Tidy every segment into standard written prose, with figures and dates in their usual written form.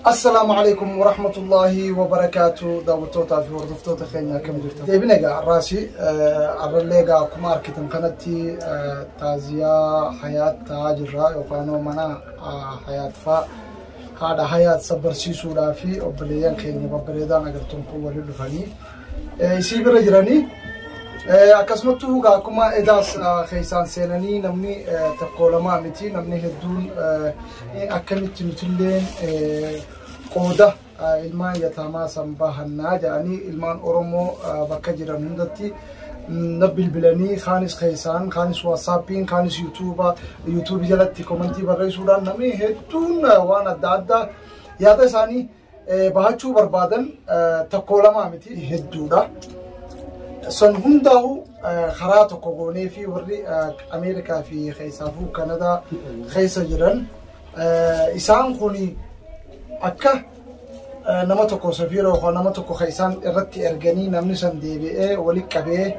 Assalaamu alaikum warahmatullahi wabarakaatu. Daawwattootaa fi hordoftoota keenya, akkam jirtan? Deebine egaa har'aasi, har'allee egaa akkuma argitan kanatti taaziyaa Hayaat ta'aa jirra, yookaan mana Hayaat faa haadha Hayaat sabbarsiisuudhaa fi obboleeyyan keenya babbareedaan agartuun kun waliin dhufanii isii bira jiranii. Akkasumattuu egaa akkuma edaas keessaan seenanii namni tokko lamaa miti, namni hedduun akkamitti nutilleen qooda ilmaan yataamaa san bahannaa jedhanii ilmaan Oromoo bakka jiran hundatti na bilbilanii, kaanis keessaan, kaanis WhatsAppiin, kaanis YouTubeii jalatti commentii barreessuudhaan namni hedduun waan adda addaa yaada isaanii bahachuu barbaadan tokko lamaa miti, hedduudha. San hundaa'u karaa tokko goonee fi warri Ameerikaa fi keessaafuu Kanadaa keessa jiran isaan kun akka nama tokko safiira yookaan nama tokko kan isaan irratti erganii namni san deebi'ee walitti qabee,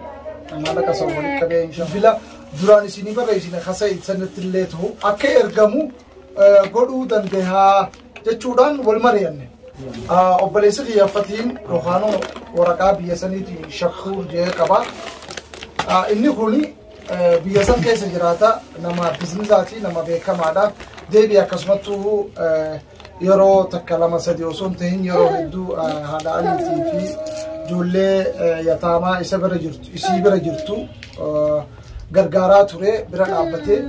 maallaqa san walitti qabee bilbila duraan isinii barreessine kasa sanatti illee ta'u akka ergamu godhuu danda'a jechuudhaan wal mari'anne. Obboleessi xiyyeeffatiin yookaan waraqaa biyya saniitiin shakkuu jee qaba. Inni kun biyya san keessa jiraata, nama businessaati, nama beekamaadha. Deebii akkasumattuu yeroo takka, lama, sadi osoo hin tahin yeroo hedduu haadha Aliitii fi ijoollee yataamaa isa bira jirtu, isii bira jirtu gargaaraa ture, bira dhaabbatee.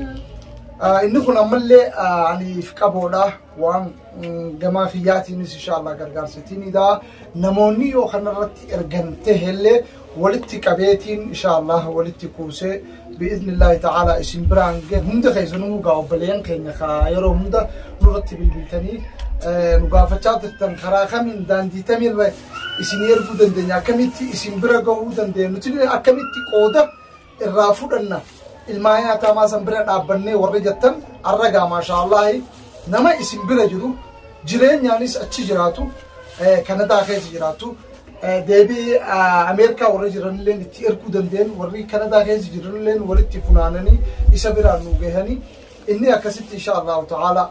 Inni kun ammallee aniif qaboodha, waan gamaa kiyyaatiinis inshallah gargaarsiitiinidha. Namoonni yoo kanarratti ergan tahellee walitti qabeetiin inshallah walitti kuusee bi'iznillaahi ta'ala isin biraan gahe. Hunda keessanuu gaa obboleeyyan keenya yeroo hunda nurratti bilbiltanii nu gaafachaa turtan, karaa kamiin, daandii tamirra isin erguu dandeenya, akkamitti isin bira gahuu dandeenya, nuti akkamitti qooda irraa fudhanna ilmaan yataamaa san bira dhaabbannee warri jettan, arragaa maashaallahi nama isin bira jiru, jireenyaanis achi jiraatu, Kanadaa keessa jiraatu, deebii Ameerikaa warri jiranillee itti erguu dandeenyu, warri Kanadaa keessa jiranillee walitti funaananii isa biraan nu gahanii, inni akkasitti insha Allahu ta'ala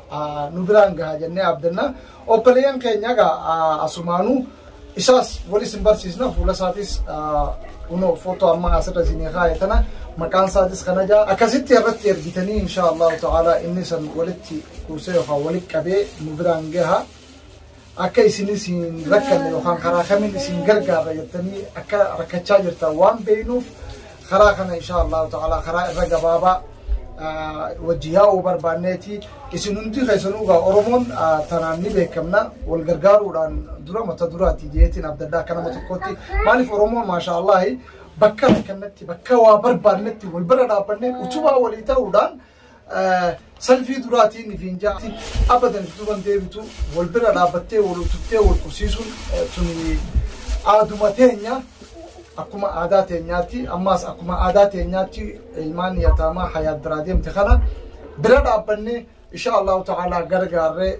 nu biraan gaha jennee abdanna. Obboleeyyan keenya egaa asumaanuu isaas wal isin barsiisna. Fuula isaatis kunoo footoo amma asirra isinii kaa'e tana, maqaan isaatis kana jaa. Akkasitti irratti ergitanii insha Allahu ta'ala inni san walitti kuusee yookaan walitti qabee nu biraan gaha. Akka isinis hin rakkanne yookaan karaa kamiin isin gargaarra jettanii akka rakkachaa jirtan waan beeknuuf, karaa kana insha Allahu ta'ala karaa irra gabaabaa wajji yaa'uu barbaanneeti. Isin hundi keessanuu egaa Oromoon tanaan ni beekamna, wal gargaaruudhaan dura mata duraati jeetiin abdaddaa akka nama tokkotti. Maaliif, Oromoon maasha Allahi bakka rakkannatti, bakka waa barbaannetti wal bira dhaabbannee utubaa walii ta'uudhaan salfii duraatiin fiinjaa abadan duban deebitu, wal bira dhaabbattee wal utubtee wal qubsiisuun tuni aaduma teenya. Akkuma aadaa teenyaatti, ammaas akkuma aadaa teenyaatti ilmaan yataamaa Hayaat biraa deemte kana bira dhaabbannee insha Allahu ta'ala gargaarree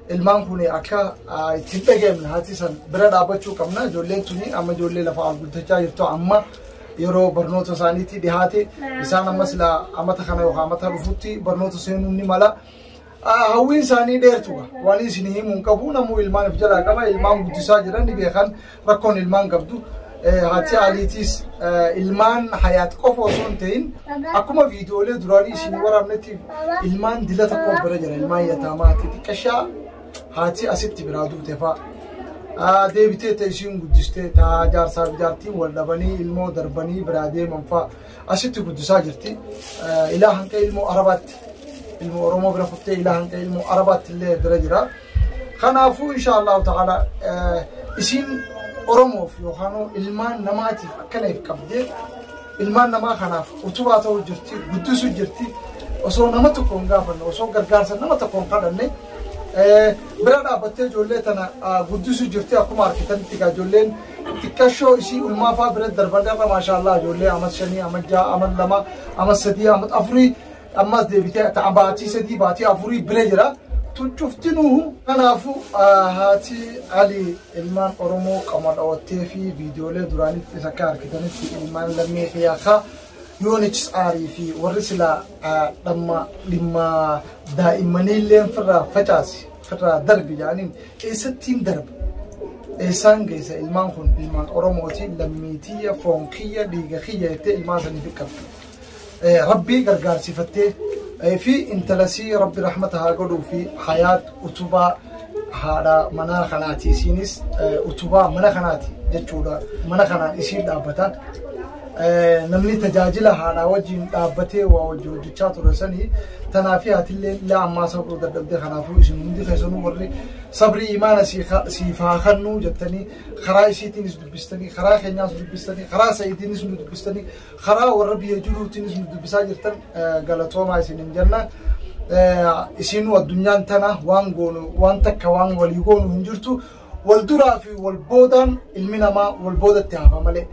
ilmaan kun akka ittiin dhageemne haati san bira dhaabbachuu qabna. Ijoolleen tuni amma ijoollee lafa ol guddachaa jirtu, amma yeroo barnoota isaaniitti dhihaate. Isaan amma sila amata kana yookaan amata dhufutti barnoota seenuun ni mala. Hawwiin isaanii dheertuudha. Waan isin himuu hin qabu. Namuu ilmaan of jalaa qaba. Ilmaan guddisaa jiran ni beekan rakkoon ilmaan qabdu. Haati Aliitiis ilmaan Hayaat qofa osoo hin ta'in, akkuma viidiyoolee duraanii isin waraabnetti ilmaan dila tokko bira jira. Ilmaan yataamaa xixiqqashaa haati asitti biraa duute fa'a. Deebitee ta'e isiin guddistee taa jaarsaa fi jaartiin wal dhabanii ilmoo darbanii biraa deeman fa'a asitti guddisaa jirti. Ilaa hanqa ilmoo Arabaatti, ilmoo Oromoo bira kuttee ilaa hanqa ilmoo Arabaatti illee bira jira. Kanaafuu insha Allahu ta'ala isiin Oromoof yookaan ilmaan namaatiif akkana if qabdee ilmaan namaa kanaaf utubaa ta'uu jirti, guddisuu jirti. Osoo nama tokko hin gaafanne, osoo gargaarsa nama tokko hin kadhanne bira dhaabbattee ijoollee tana guddisuu jirti. Akkuma argitanitti egaa ijoolleen xiqqashoo isii ulmaafaa bira darban irra maashaallah ijoollee ama 5, ama 6, ama 2, ama 3, ama 4, ammas deebitee baatii 3, baatii 4 bira jira. Tun cuftinuu kanaafuu haati Ali ilmaan Oromoo qama dhawattee fi viidiyoolee duraanitti akka argitanitti ilmaan lammii kiyaakaa UNHCR fi warri sila dhamma dhimma daa'immanii illee firraa facaase. Firraa darbi jedhaniin eessattiin darba? Eessaan geessa ilmaan kun ilmaan Oromooti lammii tiyya foon kiyya dhiiga kiyya jettee ilmaan saniif qabdi. Rabbii gargaarsifattee fi intalasii Rabbi rahmata haa godhuu fi Hayaat utubaa haadha manaa kanaati isiinis utubaa mana kanaati jechuudha. Mana kanaan isiin dhaabbata. Namni tajaajila haadhaa wajjin dhaabbatee waa wajjin hojjechaa ture sanii tanaa fi haatillee ilaa ammaa sabruu dadhabdee kanaafuu isin hundi keessanuu warri sabrii imaana siif haa kennuu jettanii karaa isiitiinis dubbistanii karaa keenyaas dubbistanii karaa sa'iitiinis nu dubbistanii karaa warra biyya jiruutiinis nu dubbisaa jirtan galatoomaa isin hin jenna. Isinuu addunyaan tana waan goonu waan takka waan walii goonu hin jirtu wal duraa fi wal boodaan ilmi namaa wal boodatti hafa malee.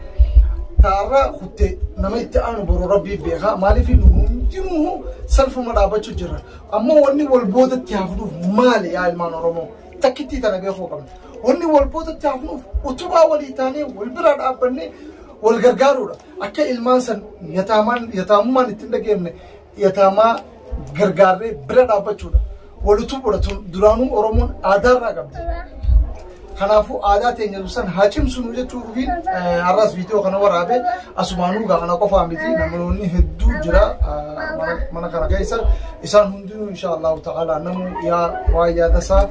Taarra kutte nama itti aanu boru Rabbii beeka maaliif nu hundinuu salfuma dhaabbachuu jirra. Ammoo wanni wal boodatti hafnuuf maali yaa ilmaan Oromoo? Takkittii tana beekuu qabna. Wanni wal boodatti hafnuuf utubaa walii taanee wal bira dhaabbannee wal gargaaruudha. Akka ilmaan san yataamummaan ittiin dhageemne yataamaa gargaarree bira dhaabbachuudha. Wal utubuudha duraanuu Oromoon aadaarraa qabdi. Kanaafuu aadaa teenya san haa cimsinu jechuufi har'as viidiyoo kana waraabee asumaanuu gaa kana qofaa miti namoonni hedduu jira mana kana keessa isaan hundinuu insha Allahu ta'ala namu yaa waa yaada isaa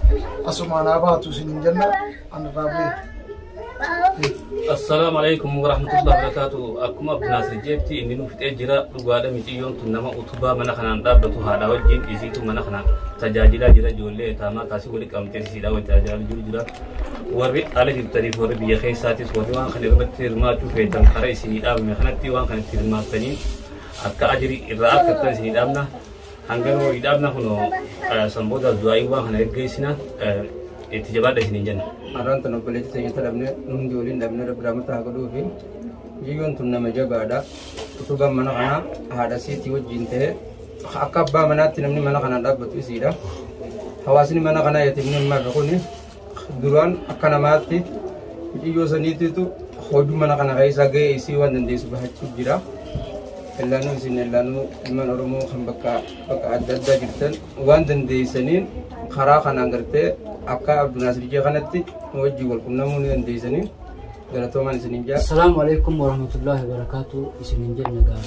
asumaan haa baatu isin hin jenna anirraa bu'ee. Assalaamu alaikum warahmatullahi wabarakatuh. Akkuma Abdi Naasir jeetti inni nu fixee jira dhugaadha miciyyoon tun nama utubaa mana kanaan dhaabbatu haadha wajjin isiitu mana kana tajaajilaa jira ijoollee etaamaa kaasii wali qabamtee isiidha wajjin tajaajilaa jiru jira. Warri ala jirtaniif warri biyya keessaatis warri waan kana irratti hirmaachuu feetan karaa isinii dhaabne kanatti waan kana itti hirmaattanii akka ajirii irraa argattan isinii dhaabna. Hangana walii dhaabna kunoo san booda du'aa'ii waan kana geggeessina itti jabaadha isiniin jenna. Har'aan tan obboleettii teenya dhabne nu hundi waliin dhabne Rabbi rahmata haa godhuufi. Biyyoon tun nama jabaadha. Utubaan mana kanaa haadha isiitii wajjin ta'e akka abbaa manaatti namni mana kanaan dhaabbatu isiidha. Hawaasni mana kanaa yatiimni ammaa fi kuni duraan akka namaatti mucayyoo saniititu hojii mana kana keessa gahee isii waan dandeessu bahachuu jira. Ellaanuu isin ellaanuu ilmaan Oromoo kan bakka bakka adda addaa jirtan waan dandeessaniin karaa kanaan gartee akka Abdunaasir jee kanatti nu wajjin wal qunnamuu ni dandeessanii galatoomaan isinin jaa. Assalaamu alaikum warahmatullahi wabarakatuh isinin jenna gaa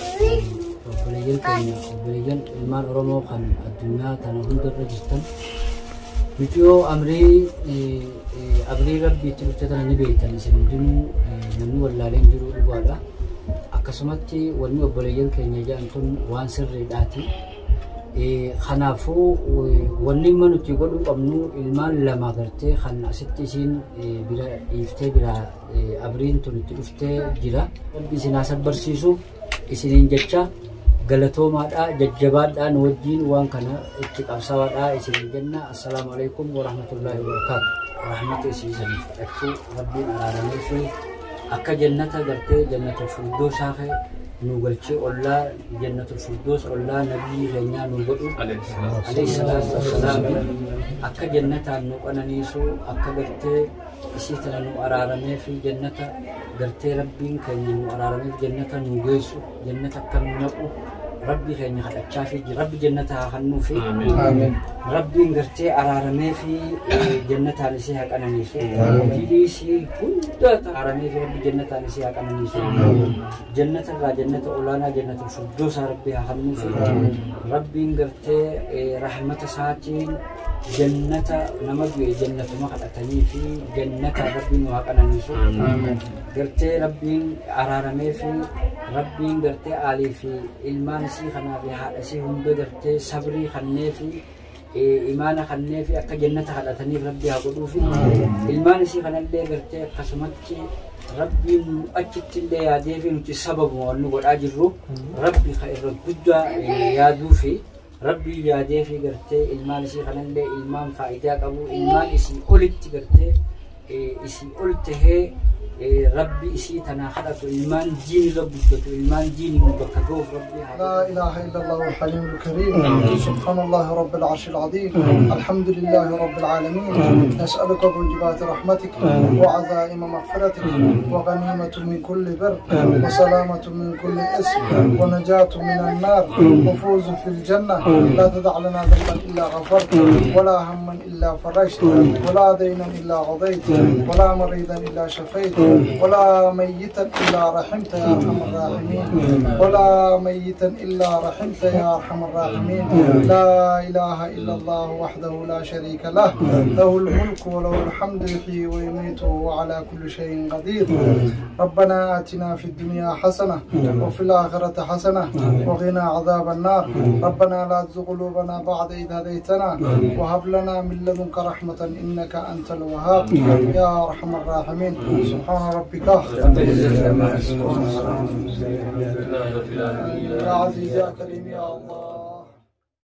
obboleeyyan keenya obboleeyyan ilmaan Oromoo kan addunyaa tana hundarra jirtan miciyoo amrii abrii rabbii itti dhufte tana ni beektan isin hundinuu namni wallaaleen jiru dhugaadha. Akkasumatti wanni obboleeyyan keenya jedhan tun waan sirriidhaati. Kanaafuu wanni imma nuti godhuu qabnu ilmaan lama gartee kan asitti isiin bira dhiiftee bira abriin tun itti dhuftee jira. Rabbi isin haa sabbarsiisu isiniin jecha galatoomaadha jajjabaadhaa nu wajjiin waan kana itti qabsawaadha isiniin jenna. Assalaamu alaikum warahmatullaahi wabarakaatu. Rahmata isii saniif kadhachuu Rabbiin araaramee fi akka jannata gartee jannatul firdoosaa kee nu galchee ollaa jannatul firdoos ollaa nabiyyi keenyaa nu godhu alayhi salaatu wassalaam akka jannataan nu qananiisu akka gartee isii tana nu araaramee fi jannata gartee Rabbiin keenya nu araarameef jannata nu geessu jannata akka nu naqu Rabbi keenya kadhachaa fi Rabbi jannata haa kennuu fi Rabbiin gartee araaramee fi jannataan isii haa qananiisu. Dilii isii hunda araaramee fi Rabbi jannataan isii haa qananiisu. Jannata irraa jannata olaanaa jannatul firdoosaa Rabbi haa kennuu fi Rabbiin gartee rahmata isaatiin jannata nama du'e jannatuma kadhatanii fi jannata Rabbiin nu haa qananiisu. Gartee Rabbiin araaramee fi Rabbiin gartee aalii fi ilmaan isii kanaa fi haadha isii hunda gartee sabrii kannee fi imaana kannee fi akka jannata kadhataniif Rabbi haa godhuu fi ilmaan isii kanallee gartee akkasumatti Rabbiin nu achitti illee yaadee fi nuti sababuma wanni godhaa jirru Rabbi ka irra guddaa yaaduu fi Rabbiin yaadee fi gartee ilmaan isii kanallee ilmaan faayidaa qabu ilmaan isii olitti gartee isii ol tahee Rabbi isii tanaa kadhatu, ilmaan diin irra guddatu, ilmaan diiniin bakka ga'uuf Rabbi haa لا إله إلا الله الحليم الكريم. سبحان الله رب العرش العظيم. الحمد لله رب العالمين. نسألك موجبات رحمتك وعزائم مغفرتك وغنيمة من كل بر وسلامة من كل اسم ونجاة من النار وفوز في الجنة. لا تدع لنا ذنبا إلا غفرت، ولا هما إلا فرجت، ولا دينا إلا قضيت، ولا مريضا إلا شفيت، ولا ميتا إلا رحمت يا أرحم الراحمين، ولا ميتا إلا رحمت يا أرحم الراحمين. لا إله إلا الله وحده لا شريك له، له الملك وله الحمد، يحيي ويميت وهو على كل شيء قدير. ربنا آتنا في الدنيا حسنة وفي الآخرة حسنة وقنا عذاب النار. ربنا لا تزغ قلوبنا بعد إذ هديتنا وهب لنا من لدنك رحمة إنك أنت الوهاب يا أرحم الراحمين. سبحان ربك يا عزيز يا كريم يا الله.